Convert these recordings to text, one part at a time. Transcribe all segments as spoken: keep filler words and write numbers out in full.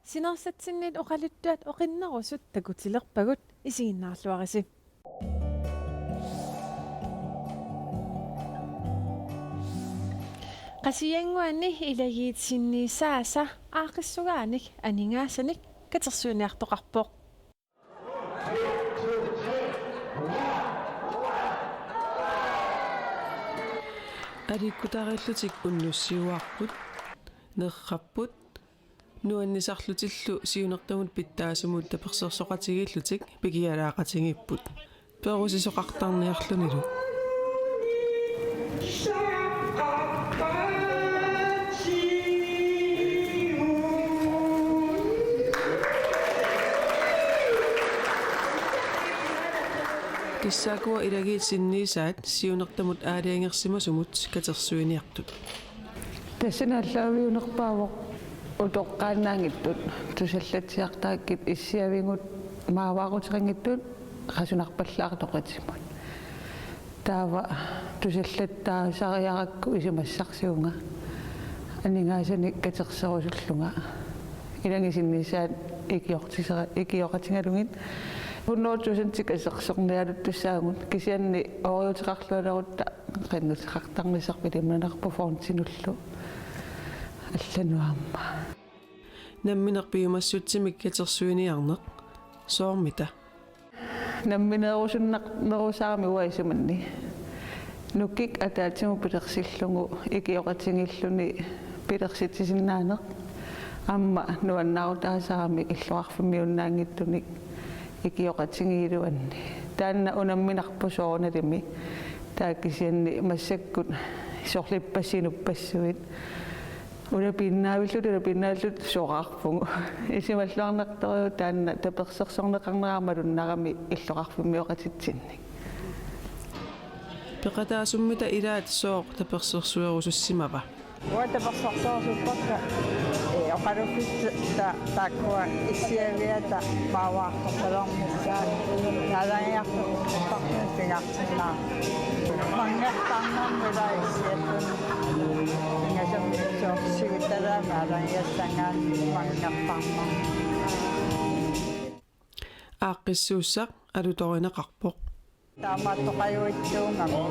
Sinersatsinniit oqaluttuat oqinnerusut takutilerpagut, isiginnaarluarisi. Qasigiannguani ilagiit sinniisaasa aaqqissugaanik aningaasanik katersuiniartoqarpoq. Aliikkutarillutik unnussiuaarput, nerrapput, nuannisarlutillu siunertamut pitsaasumut tapersersoqatigiillutik pikialaaqatigiipput, perusisoqartarniarlunilu. Kissaakkua ilagiit sinniisaat siunertamut aalajangersimasumut katersuiniartut. Tassani aallaaviunerpaavoq utoqqaannaanngitsut, tusallatsiartarakkit issiavigut maavaaruteqanngitsut qasunarpallaartoqatimut. Taava tusallattaasariarakku isumassarsiunnga aningaasanik katerserusullunga. Ilagiit sinniisaat ikiortisera-, ikioqatigalugit hundrede tusind katersornialuttussaagut, kisianni ooriuteqarlualerutta qinnuteqartarnissarput ilimanarpoq fondinullu allanut aamma. Nammineq piumassutsimik katersuiniarneq soormita? Nammineerusunnar-, nerusaami uanga isumanni. Nukik ataatsimut pilersillugu ikioqatigiilluni pilersitsisinnaaneq. Aamma nuannaarutaasarami illoqarfimmiunnaanngitsunik ikioqatigiiluanni. Taanna unamminarpoq soorunalimi. Taava kisianni massakkut soorlu ippassaq inuppassuit. Ulapiinnaavilluta, ulapiinnaavilluta soraarpugut. Isumalluarnartorujuuvoq taanna tapersersorneqarnera malunnarami illoqarfimmioqatitsinnik. Peqataasummita ilaat sooq tapersersuerusussimava? Uanga tapersersuerusuppakka, ee, oqaluffik ta-, taakkua issiaviata maavaartortalernissaat naalagiartortarpunga pingaartinnaa. Manngertarnermut ilaa issiatunut. Ingasammik soorlu siguttalaamik aalagiassagaanni manngertarnermut. Aaqqissuussaq alutorineqarpoq. Taamaattoqajuitsuugami.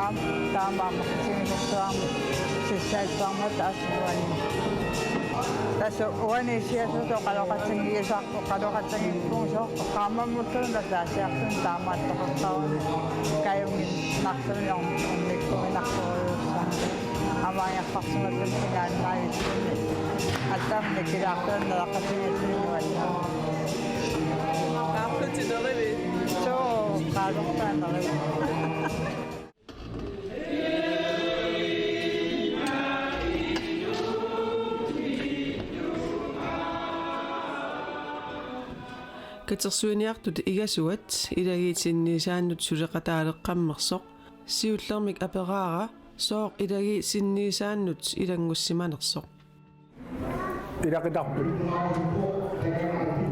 Aamma taama aamma qitigisorsuarmi sissaassuarmata taassuma uani. Tassa uani issiasutut oqaloqatigiisarput, oqaloqatigiippugut soorlu qaammammulluunniit ataasiarluni taamaattoqartarami. Kajunnginnarluni orn-, ornikkuminartorujussuarmik. Aamma angerlarsimasunut pingaannaavitsunni. Aatsaammi nikilaartuani naleqatigiilluni uanna. Qaarlutit nerivit? Suu, qaarlutit nerivit. Katersuiniartut igasuat ilagiit sinniisaannut suleqataaleqqammersoq. Siullermik aperaara sooq ilagiit sinniisaannut ilanngussimanersoq. Ilaqutarput.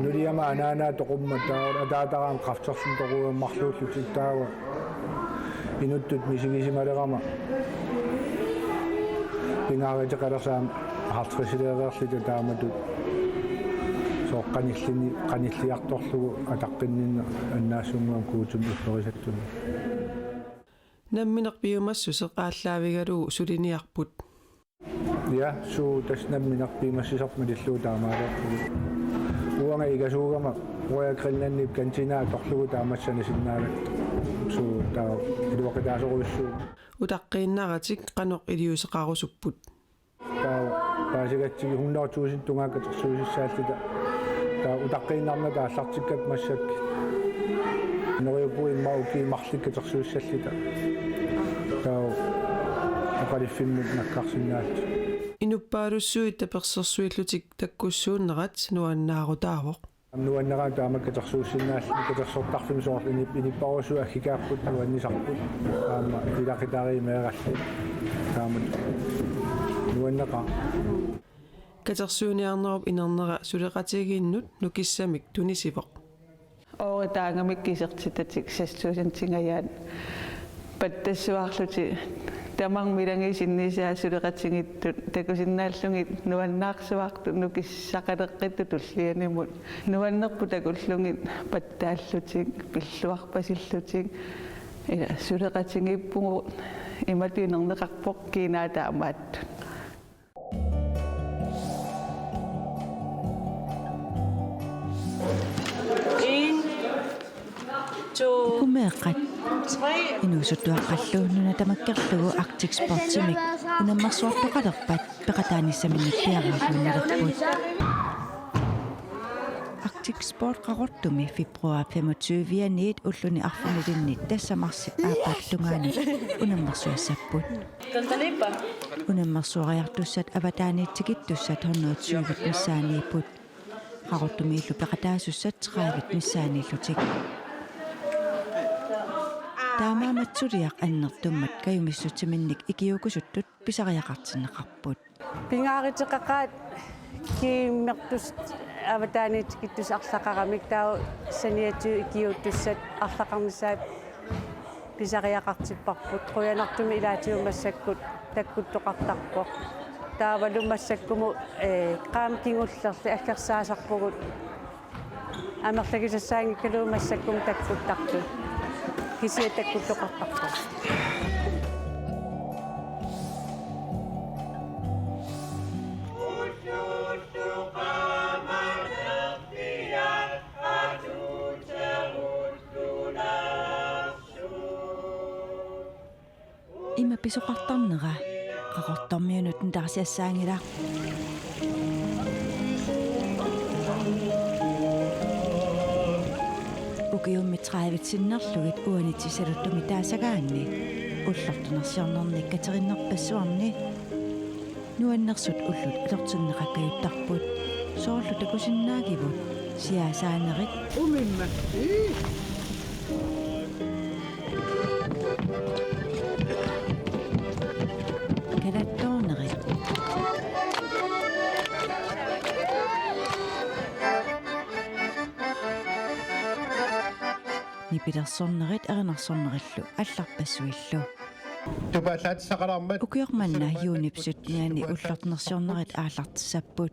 Nuliama anaanaa toqummat taava ataataraam kræfterluni toquummat marluullutik taava. Inuttut misigisimalerama pingaaruteqalersaam halvtredsileereerluta taamatut. Sooq qanillini-, qanilliartorlugu ataqqinninneq annaassuunngua Guutimut ullorisattuni. Nammineq piumassuseq aallaavigalugu suliniarput. Ja, suu, tassa nammineq piumassuseq malillugu taamaaliorpugut. Uanga igasuugama Royal Greenlandip kantinaa atorlugu taamaassani sinnaala. Suu, taava iluaqutaasorujussuuvoq. Utaqqiinnaratik qanoq iliuuseqarusupput? Taava paasigatsigit hundrede tusind tungaa katersuussaalluta. Taava utaqqiinnarnata aallartikkatta massakkut. Neriuppunga immaqa ukiut marluk katersuussalluta. Taava oqaluffimmut nakkarsinnaalluta. Inuppaalussuit tapersersuillutik takkussuunnerat nuannaarutaavoq. Nuanneraa taama katersuussinnaalluta, katersortarfimmi soorlu inip-, inupparujussuit aggikaapput nuannisarput. Aamma ilaqutariit meeraallutik. Taama nuanneqaaq. Katersuiniarnerup inernera suleqatigiinnut nukissamik tunisivoq. Oorit taangamik isertitatik seks tusindingajaat pattassuarlutik Tamarmik ilagiit sinniisaat suleqatigiittut takusinnaallugit nuannaarsuartut nukissaqaleqqittut tullianimut. Nuannerput takullugit pattaallutik, pilluarpasillutik. Ila suleqatigiippugut, imatut inerneqarpoq kiinaa taamaattut. En, to, Kumeeqqat. Tre. Inuusuttuaqqallu nuna tamakkerlugu Arctic Sportimik unammersuartoqalerpat peqataanissaminnik piareerluinnalerput. Arctic Sport Qaqortumi februar femogtyve-aniit ulluni arfinilinni tassa marsip aappaata tungaanut unammersuassapput. Unammersuariartussat avataaniit tikittussat hundrede tyve missaaniipput. Qaqortumiillu peqataasussat tredive missaaniillutik. Taamaammat suliaq annertummat kajumissutsiminnik ikiuukusuttut pisariaqartinneqarput. Pingaaruteqaqaat kiimmertussat avataaniit tikittussat arlaqaramik, taava saniatigut ikiuuttussat arlaqarnissaat pisariaqartipparput. Qujanartumik ilaatigut massakkut takkuttoqartarpoq. Taavalu massakkumut, ee, qaammat kingullerli aggersaasarpugut. Amerlagisassaanngikkaluarluta massakkumut takkuttartut. Kisianni takkuttoqartarpoq. Ima pisoqartarnera Qaqortormiunut nutaarsiassaanngilaq. Ukiummi tredive sinnerlugit uani Tisaluttumit taasagaanni ullortunersiornernik katerinnerpassuarni nuannersut ullut atortinneqakkajuttarput. Soorlu takusinnaagivut siaasaanerit, umimmat, ii, kalattoornerit, nipilersornerit erinarsornerillu allarpassuillu. Tupaallaatissaqalaarmat. Ukioq manna juunip syttenianni ullortunersiornerit aallartissapput.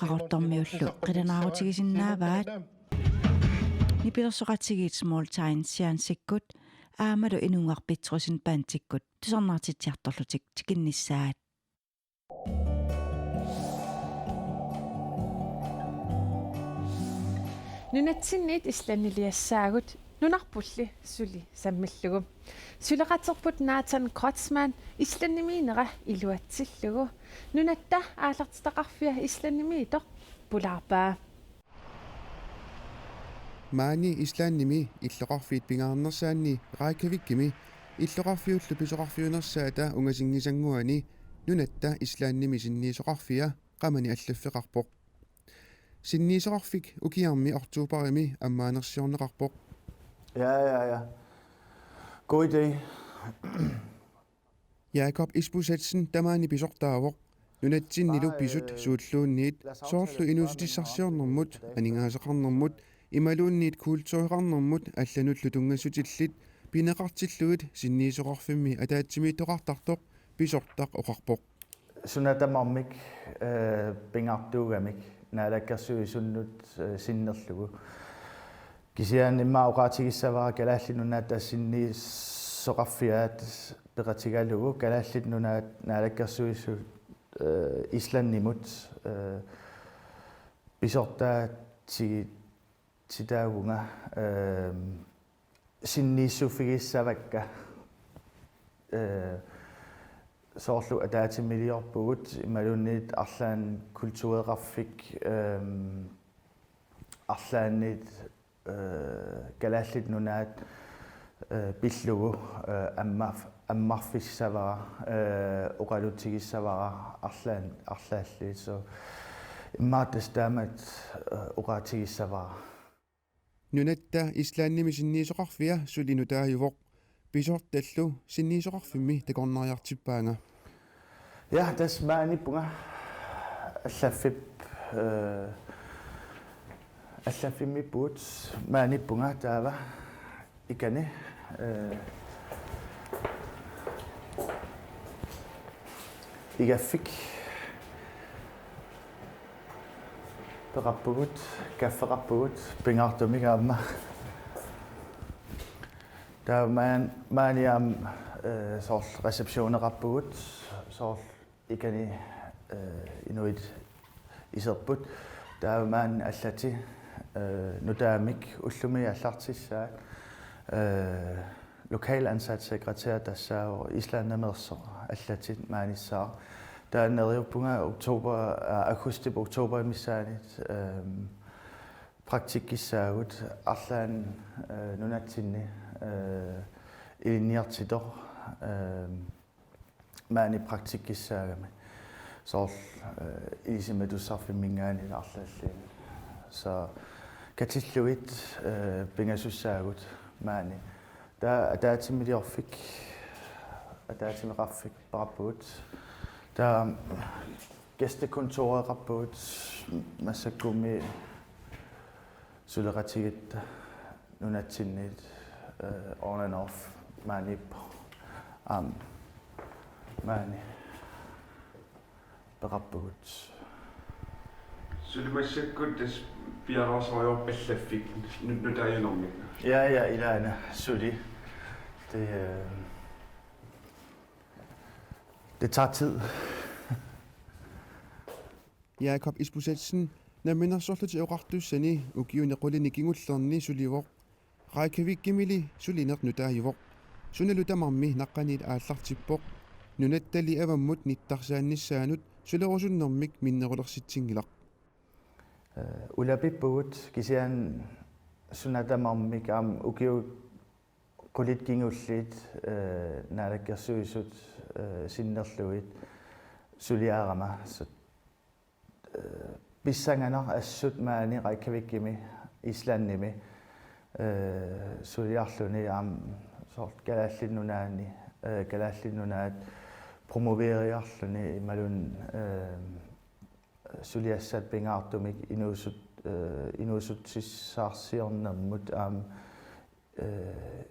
Qaqortormiullu qilanaarutigisinnaavaat. Nipilersoqatigiit Small Town Science-ikkut aammalu Inunguaq Petrussen Bandikkut tusarnaartitsiartorlutik tikinnissaat. Nunatsinniit Islandiliassaagut, nunarpulli suli sammillugu. Suleqaterput Nathan Kreutzmann Islandimiinnera iluatsillugu nunatta aallartitaqarfia Islandimiittoq pulaarpaa. Maani Islandimi illoqarfiit pingaarnersaanni Reykjavikimi illoqarfiullu pisoqarfiunersaata ungasinngisannguani nunatta Islandimi sinniisoqarfia qamani allaffeqarpoq. Sinniisoqarfik ukiarmi oktobarimi ammaanersiorneqarpoq. Ja, ja, ja. God idé. Jakob Isbosethsen tamaani pisortaavoq. Nunatsinnilu pisut suulluunniit soorlu inuussutissarsiornermut, aningaasaqarnermut, imaluunniit kultureqarnermut allanullu tunngassutillit pineqartillugit sinniisoqarfimmi ataatsimiittoqartartoq pisortaq oqarpoq. Suna tamarmik, eh, pingaartuugamik Naalakkersuisunnut, eh, sinnerlugu. Kisianni immaqa oqaatigissavara Kalaallit Nunaata sinniisoqarfiat peqatigalugu Kalaallit Nunaat Naalakkersuisut, eh, Islandimut, eh, pisortaatigi-, titaavunga, eh, sinniisuffigissavakka, eh, soorlu ataatsimiiliorpugut imaluunniit arlaannik kultureqarfik, eh, arlaannik, eh, Kalaallit Nunaat, eh, pillugu, eh, ammarf-, ammarfissavara, eh, oqaluutigissavara arlaan-, arlaannik. So, immaqa tassa taamatut, eh, oqaatigissavara. Nunatta Islandimi sinniisoqarfia suli nutaajuvoq. Pisortallu sinniisoqarfimmi takornariartippaanga. Ja, tassa maaniippunga allaffip-, eh, allaffimmiippugut, maaniippunga taava ikani, eh, Igaffik peqarpugut, kaffeqarpugut, pingaartumik aamma. Taava maan-, maani aamma, eh, soorlu receptioneqarpugut, soorlu ikani, eh, inuit iserput. Taava maani allatik, eh, nutaamik ullumi aallartissaat, eh, lokalansat sekretær tassaavoq islandimeersoq allatik maanissaaq. Taava neriuppunga oktober, aa, augustip oktoberip missaani, ehm, praktikkissaagut arlaannik, eh, nunatsinni, eh, ilinniartitoq, ehm, maani praktikkissaagami. Soorlu, eh, Ilisimatusarfimminngaanniit arlallit. Så katillugit, eh, pingasussaagut maani. Taava ataatsimiiliorfik, ataatsimeeqarfik peqarpugut. Taava gæstekontoreqarpugut, massakkummi suleqatigiit nunatsinniit, eh, on and off maaniippoq. Aamma maani peqarpugut. Suli massakkut tassa piareersoriarpat allaffik nu-, nutaajunermik. Ja, ja, ilaana suli. Det, øh, det tager tid. Jakob Isbosethsen Namminersorlutik Oqartussani ukiuni qulini kingullerni sulivoq. Reykjavikimili sulineq nutaajuvoq. Sunalu tamarmi naqqaniit aallartippoq. Nunattali avammut nittarsaannissaanut sulerusunnermik minnerulersitsinngilaq. Eh, ulapippugut kisianni suna tamarmik aamma ukiut qulit kingulliit, eh, Naalakkersuisut, eh, sinnerlugit suliarama. Så, eh, pissanganaq assut maani Reykjavikimi, Islandimi, eh, suliarluni aamma soorlu Kalaallit Nunaanni, eh, Kalaallit Nunaat promoveriarluni imaluunniit, eh, suliassat pingaartumik inuusut-, eh, inuusutsissaarsiornermut aamma, eh,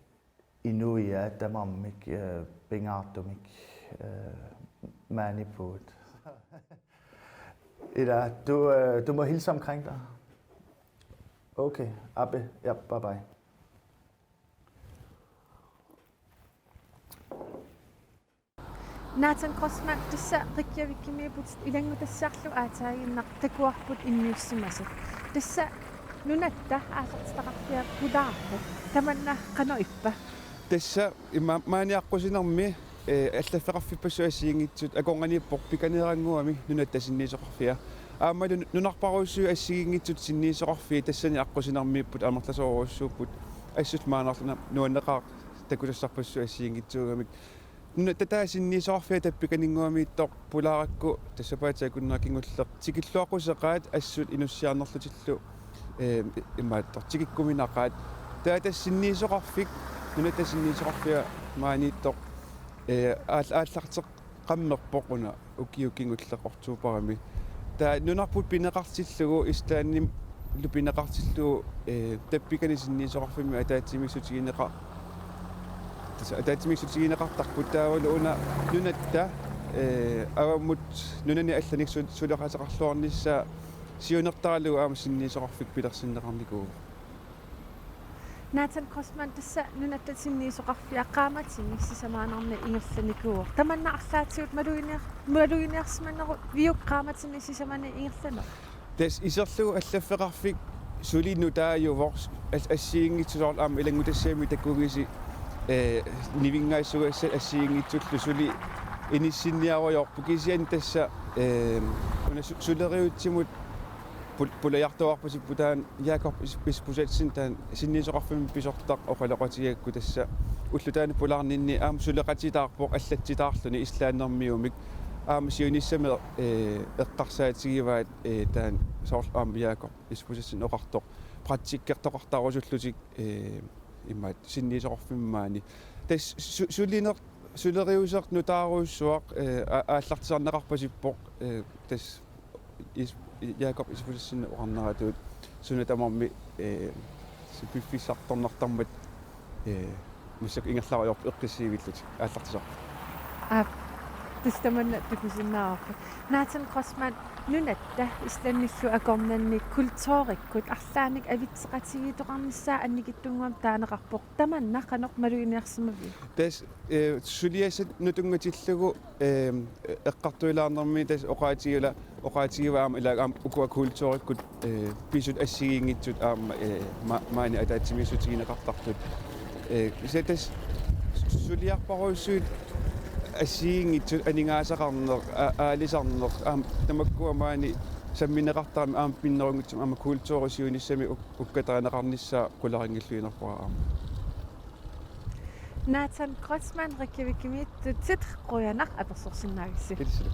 inuiaat tamarmik, eh, pingaartumik, eh, maaniippugut. Ila, du, eh, du må hilse omkring dig. Okay, Abbe. Ja, bye bye. Nathan Grossmann, tassa Reykjavikimiipputit ilanngutassarlu aataaginnaq takuarput innuussimasat. Tassa nunatta aallartitaqarfia pulaarpoq. Tamanna qanoq ippa? Tassa ima-, maani aqqusinermi, eh, allaffeqarfippassuit assigiinngitsut akornanniippoq pikaneerannguami nunatta sinniisoqarfia. Aammalu nunarpassuit assigiinngitsut sinniisoqarfiit tassani aqqusinermiipput amerlasoorujussuupput. Assut maannaarluna nuanneqaaq takusassarpassuit assigiinngitsuugamik. Nunatta taava sinniisoqarfia tappikaninnguamiittoq pulaarakku tassa sapaatip akunnerata kingulleq tikilluaqquseqaat assut inussiarnerlutillu, eh, imaattoq tikikkuminaqaat. Taava tassa sinniisoqarfik, nunatta sinniisoqarfia maaniittoq, eh, aal-, aallarteqqammerpoq una ukiut kingulleq oktoberimi. Taava nunarput pineqartillugu, Islandimilu pineqartillugu, eh, tappikani sinniisoqarfimmi ataatsimiissutigineqa-, tassa ataatsimiissutigineqartarput taavalu una nunatta, eh, avammut nunani allanik su-, suleqateqarluarnissaa siunertaralugu aamma sinniisoqarfik pilersinneqarnikuuvoq. Nathan Grossmann, tassa nunatta sinniisoqarfia qaammatini sisamaannarnik ingerlanikuuvoq. Tamanna arlaatigut maluginiar-, maluginiarsimaneruviuk qaammatini sisamaannik ingerlaneq? Tassa iserlugu allaffeqarfik suli nutaajuvoq, as-, assigiinngitsut soorlu aamma ilanngutassiami takugisi, eh, nivinngaassugassat assigiinngitsullu suli inissinniarujoorput kisianni tassa, eh, una su-, suleriutsimut pul-, pulajartuarpasipput taanna Jakob Is-, Isbosethsen taanna sinniisoqarfimmi pisortaq oqaloqatigigakku tassa ulloq taanna pulaarninni aamma suleqatitaarpoq allatsitaarluni islandimiumik aamma siunissami, eh, eqqarsaatigivaat, eh, taanna soorlu aamma Jakob Isbosethsen oqartoq praktikkertoqartarusullutik, eh, imaattoq sinniisoqarfimmi maani. Tassa su-, sulineq, suleriuseq nutaarujussuaq, eh, a-, aallartisarneqarpasippoq, eh, tassa Is-, Jakob Isbosethsen oqarneratut suna tamarmi, eh, piffissartornartarmat, eh, massakkut ingerlarujoorput eqqissivillutik aallartisarput. Aap. Tassa tamanna takusinnaavarput. Nathan Grossmann, nunatta islandillu akornanni kulturikkut arlaannik avitseqatigiittoqarnissaa annikitsunnguamik taaneqarpoq. Tamanna qanoq maluginiarsimaviuk? Tassa, eh, suliassat nutunngatillugu, eh, eqqartuilaarnermi tassa oqaatigila-, oqaatigivaat aamma ilaa aamma ukua kulturikkut, eh, pisut assigiinngitsut aamma, eh, ma-, maani ataatsimiissutigineqartartut. Eh, kisianni tassa suliarparujussuit assigiinngitsut aningaasaqarneq, a-, aalisarneq, aamma tamakkua maani sammineqartarami aamma pinnerunngitsumik aamma kulturi siunissami uk-, ukkataaneqarnissaa qularinngilluinnarpara aamma. Nathan Kreutzmann Reykjavikimiittutsit, qujanaq apersorsinnaagassi. Ilisilu.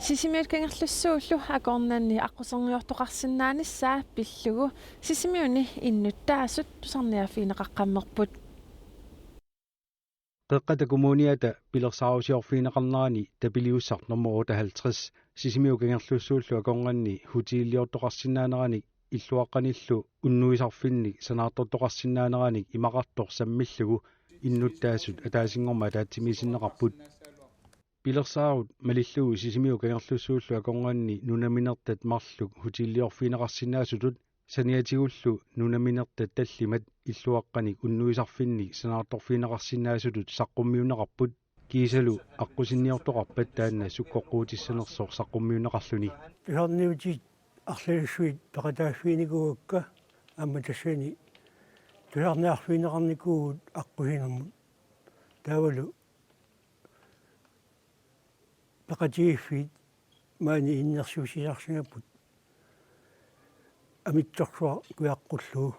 Sisimiut Kangerlussuullu akornanni aqquserniortoqarsinnaanissaa pillugu Sisimiuni innuttaasut tusarniaaffigineqaqqammerput. Qeqqata Kommuniata pilersaarusiorfigineqarnerani tapiliussaq nummer otteoghalvtreds Sisimiut Kangerlussuullu akornanni hoteliliortoqarsinnaaneranik illuaqqanillu unnuisarfinnik sanaartortoqarsinnaaneranik imaqartoq sammillugu innuttaasut ataasinngormat ataatsimiisinneqarput. Pilersaarut malillugu Sisimiut Kangerlussuullu akornanni nunaminertat marluk hoteliliorfigineqarsinnaasutut saniatigullu nunaminertat tallimat illuaqqanik unnuisarfinnik sanaartorfigineqarsinnaasutut saqqummiunneqarput, kiisalu aqqusinniortoqarpat taanna sukkoqquutissanersoq saqqummiunneqarluni. Tusarniutit arlalussuit peqataaffiginikuuakka aamma tassani tusarniarfigineqarnikuuvugut aqqusinermut. Taavalu peqatigiiffiit maani innersuussisarsimapput amitsorsuaq kujaqqullugu.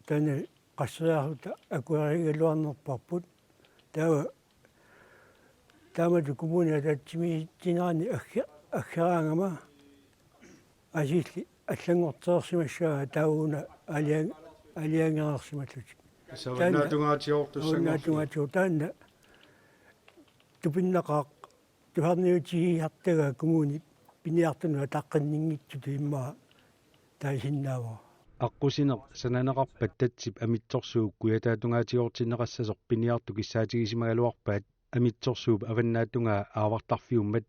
Taanna qasseriarluta akuerigaluarnerparput. Taava taamatut kommuni ataatsimiititsinerani agge-, aggeraangama aasiilli allanngortereersimassagaa taava una aalajan-, aalajangereersimallutik. Tassa taanna avannaatungaatigoortussanngorluni. Avannaatungaatigoor-, taanna tupinnaqaaq tusarniutigisartagaa kommuni piniartunut ataqqinninngitsutut immaqa taasinnaavara. Aqqusineq sananeqarpat tatsip amitsorsuup kujataatungaatigoortinneqassasoq piniartut kissaatigisimagaluarpaat amitsorsuup avannaatungaa aavartarfiummat.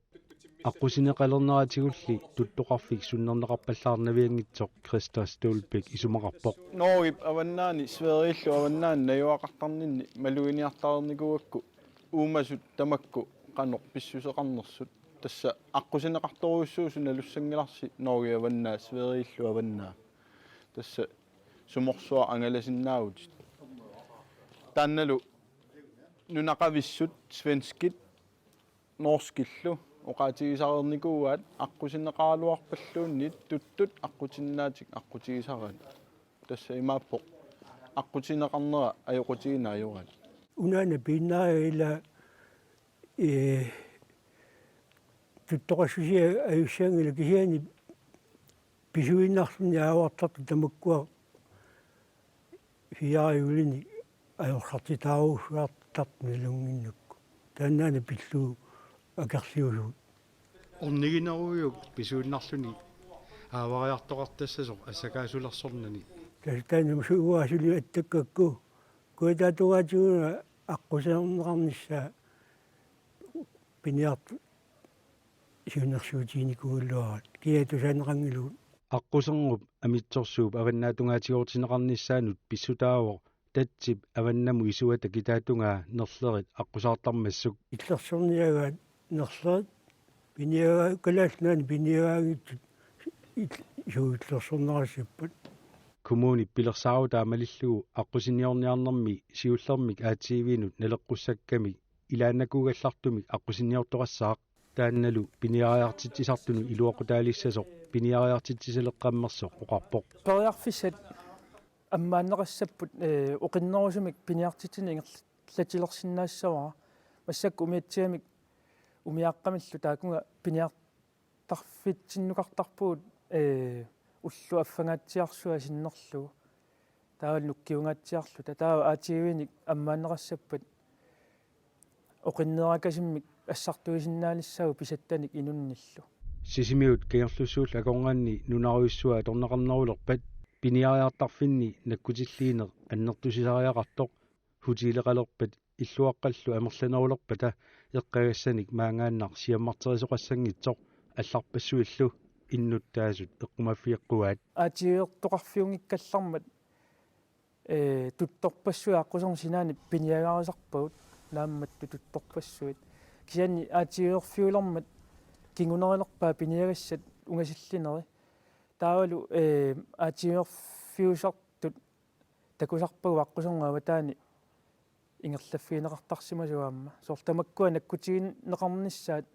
Aqqusineqalerneratigulli tuttoqarfik sunnerneqarpallaarnavianngitsoq Christa Stolbæk isumaqarpoq. Norgep avannaani Sverigillu avannaani najugaqartarninni maluginiartareernikuuakku uumasut tamakku qanoq pissuseqarnersut. Tassa aqqusineqartorujussuusut nalussanngilarsi Norgep avannaa Sverigillu avannaa. Tassa sumorsuaq angalasinnaavutit. Taannalu nunaqavissut svenskit norskillu oqaatigisareernikuuaat aqqusineqaraluarpalluunniit tuttut aqqutinnaatik aqqutigisaraat. Tassa imaappoq aqqusineqarnera ajoqutigineq ajoraat. Unaana piinnariga ila, ee, tuttoqassusia ajussaanngilaq kisianni pisuinnarluni aavartartut tamakkua fire juulini ajorsartitaarujussuartartut nalunnginnakku. Taannaana pillugu akerliusugut. Orniginerujuk pisuinnarluni aavariartoqartassasoq assakaasulersornani. Tassa taanna suugaa suli attakkakku. Kujataatungaatigut aqqusineqarnissaa piniartut siunnersuutiginikuugaluaraat. Kia tusaaneqanngilagut. Aqqusernup amitsorsuup avannaatungaatigoortinneqarnissaanut pissutaavoq tatsip avannamut isuata kitaatungaa nerlerit aqqusaartarmassuk. Illersorniagaat nerlerit piniagaa-, Kalaallit Nunaanni piniagaanngitsut il-, suut illersorneqassappat. Kommunip pilersaarutaa malillugu aqqusinniorniarnermi siullermik A T V-nut naleqqussakkamik ilaannakuugallartumik aqqusinniortoqassaaq. Taannalu piniariartitsisartunut iluaqutaalissasoq piniariartitsisaleqqammersoq oqarpoq. Periarfissat ammaanneqassapput, ee, oqinnerusumik piniartitsineq ingerlatilersinnaassavara. Massakkut umiatsiamik umiaaqqamillu taakkunga piniartarfitsinnukartarpugut, ee, ulloq affangaatsiarsuaq sinnerlugu. Taava nukkiungaatsiarluta. Taava A T V-nik ammaanneqassappat oqinnerakasimmik assartuisinnaalissaagut pisattanik inunnillu. Sisimiut Kangerlussuullu akornanni nunarujussuaq atorneqarnerulerpat Piniariartarfinni nakkutilliineq annertusisariaqartoq hotelleqalerpat illuaqqallu amerlanerulerpata eqqagassanik maangaannaq siammarterisoqassanngitsoq allarpassuillu innuttaasut eqqumaffigeqquaat. Aatiilertoqarfiunngikkallarmat ee, tuttorpassuit aqquserneq sinaani piniagarisarpagut naammattut tuttorpassuit. Kisianni aatiilerfiulermat kingunerilerpaa piniagassat ungasillineri. Taavalu, ee, aatiilerfiusartut takusarpagut aqquserneq avataani ingerlaffigineqartarsimasoq aamma. Soorlu tamakkua nakkutigineqarnissaat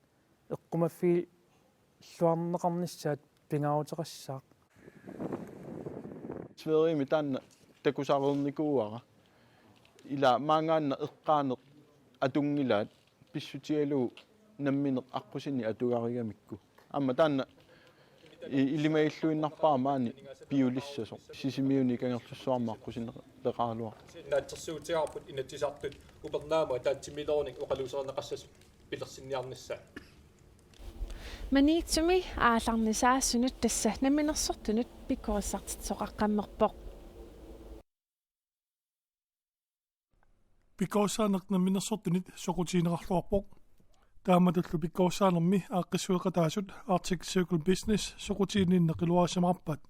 eqqumaffigiluarneqarnissaat pingaaruteqassaaq. Sverigemi taanna takusareernikuuara. Ila maangaannaq eqqaaneq atunngilaat pissutigalugu nammineq aqqusinneq atugarigamikku. Aamma taanna i-, ilimagilluinnarpara maani piulissasoq. Sisimiuni Kangerlussuarmi aqqusineqaraluartoq. Naatsorsuutigaarput Inatsisartut upernaamut ataatsimiilerunik oqaluuserineqassasut pilersinniarnissaat. Maniitsumi aallarnisaasunut tassa namminersortunut pikkorissartitsisoqaqqammerpoq. Pikkorissaaneq namminersortunit soqutigineqarluarpoq. Taamatullu pikkorissaanermi aaqqissueqataasut Arctic Circle Business soqutiginninneq iluarisimaarpat.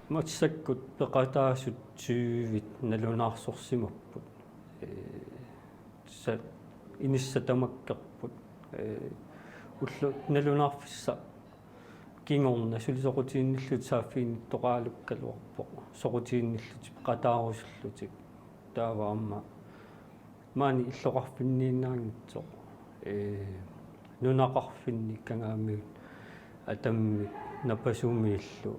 Massakkut peqataasut tyvit nalunaarsorsimapput. Ee, sa-, inissat tamakkerput. Ee, ullut nalunaarfissat kingorna suli soqutiginnillutik saaffiginnittoqaralukkaluarpoq. Soqutiginnillutik peqataarusullutik. Taava aamma maani illoqarfinniinnaanngitsoq. Ee, nunaqarfinni Kangaamiut, Atammik, Napasumiillu.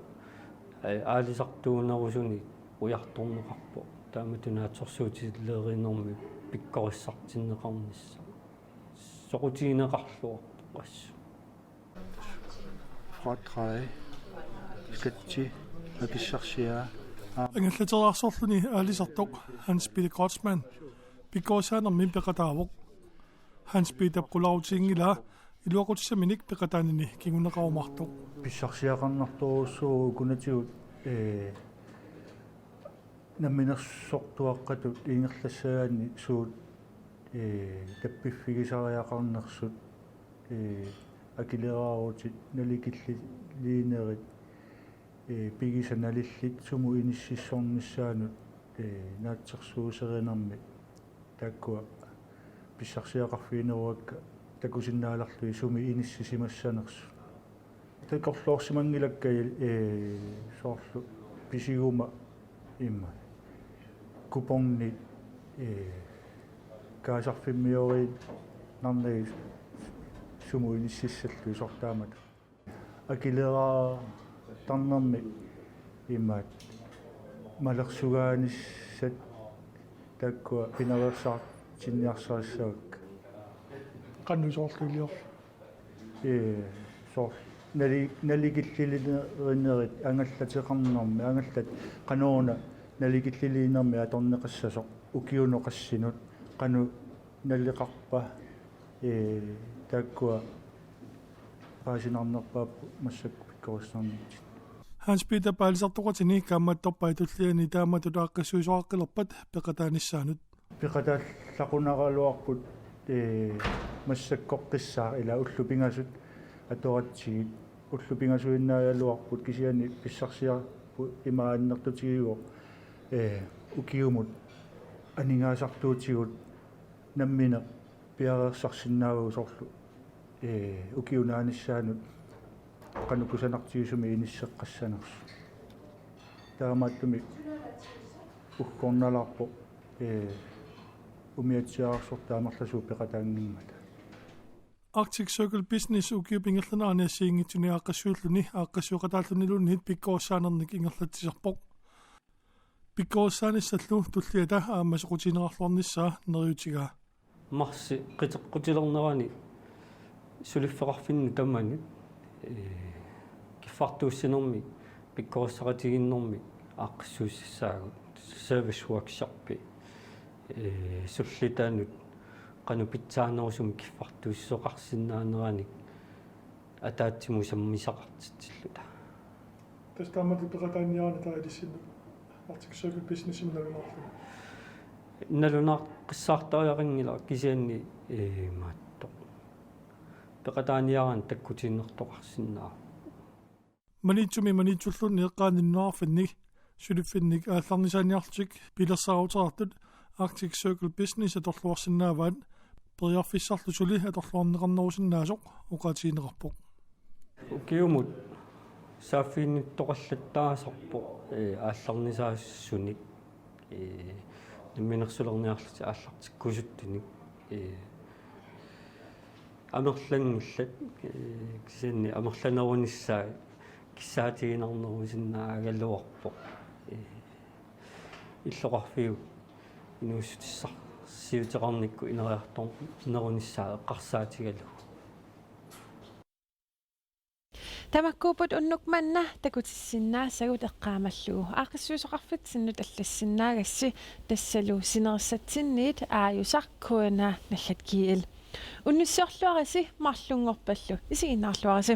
Ee, aalisartuunerusunik ujartorneqarpoq. Taamatut naatsorsuutilerinermi pikkorissartinneqarnissaq. Soqutigineqarluarpoq assut. Fradrag, skatti, akissarsiaa. Angallateriarsorluni aalisartoq Hans Peter Kreutzmann pikkorissaanermi peqataavoq. Hans Peter qularutigingilaa iluaqutissaminik peqataanini kinguneqarumaartoq. Pissarsiaqarnartorujussuuvoq ukunatigut, ee, namminersortuaqqatut ingerlassagaanni suut, ee, tappiffigisariaqarnersut, ee, akileraarutit, nalikilliliinerit, ee, pigisat nalillit sumut inississornissaannut, ee, naatsorsuuserinermi taakkua pissarsiaqarfigineruakka takusinnaalerlugit sumi inissisimassanersut. Takorloorsimanngilakka, ee, soorlu pisiguma imma kuponni, ee, kaasarfimmioriinnarnagit sumut inississallugit soorlu taamatut. Akileraartarnermi imaat malersugaanissat taakkua pinaveersaartinniarsarissavakka. Qanoq soorlu iliorlu? Ee, soorlu nali-, nalikillilinerit angallateqarnermi, angallat qanoruna nalikilliliinermi atorneqassasoq ukiunut qassinut, qanoq naleqarpa, ee, taakkua paasinarnerpaapput massakkut pikkorissarniutit. Hans Peter aalisartoqatini kaammattorpai tulliani taamatut aaqqissuisoqaqqilerpat peqataanissaanut. Peqataallaqunaraluarput, ee, massakkoqqissaaq ila ullut pingasut atoratsigit. Ullut pingasuinnaagaluarput kisianni pissarsiarput ima annertutigivoq, ee, ukiumut aningaasartuutigut nammineq piareersarsinnaavagut soorlu, ee, ukiup naanissaanut qanoq kusanartigisumik inisseqqassanersut. Taamaattumik uggornalaarpoq, ee, umiatsiaararsortut amerlasuut peqataanngimmata. Arctic Circle Business ukiup ingerlanerani assigiinngitsuni aaqqissuulluni aaqqissueqataalluniluunniit pikkorissaanernik ingerlatsisarpoq. Pikkorissaanissallu tulliata aamma soqutigineqarluarnissaa neriuutigaa. Marsip qiteqqutilernerani suliffeqarfinnut tamanut, ee, kiffartuussinermi pikkorissaqatigiinnermi aaqqissuussissaagut service workshopi, ee, sullitanut qanoq pitsaanerusumik kiffartuussisoqarsinnaaneranik ataatsimut sammisaqartitsilluta. Tassa taamatut peqataaniaraanni taava ilissinnut Arctic Circle Businessimi nalunaarluni. Nalunaaqqissaartariaqanngilaq kisianni imaattoq. Peqataaniaraanni takkutiinnartoqarsinnaavoq. Maniitsumi Maniitsulluunniit eqqaanni nunaqarfinni suliffinni aallarnisaaniarlutik pilersaaruteqartut Arctic Circle Business atorluarsinnaavaat, periarfissarlu suli atorluarneqarnerusinnaasoq oqaatigineqarpoq. Ukiumut saaffiginnittoqallattaasarpoq, ee, aallarnisaassunik, ee, namminersulerniarlutik aallartikkusuttunik, ee, amerlanngillat, ee, kisianni amerlanerunissaa kissaatiginarnerusinnaagaluarpoq, ee, illoqarfiup inuussutissarsiuteqarnikkut ineriartornerunissaa eqqarsaatigalugu. Tamakkuupput unnuk manna takutissinnaasagut eqqaamallugu aaqqissuisoqarfitsinnut allassinnaagassi, tassalu sinerissatsinniit aajusaq K N A nallat G L. Unnussiorluarisi marlunngorpallu isiginnaarluarisi.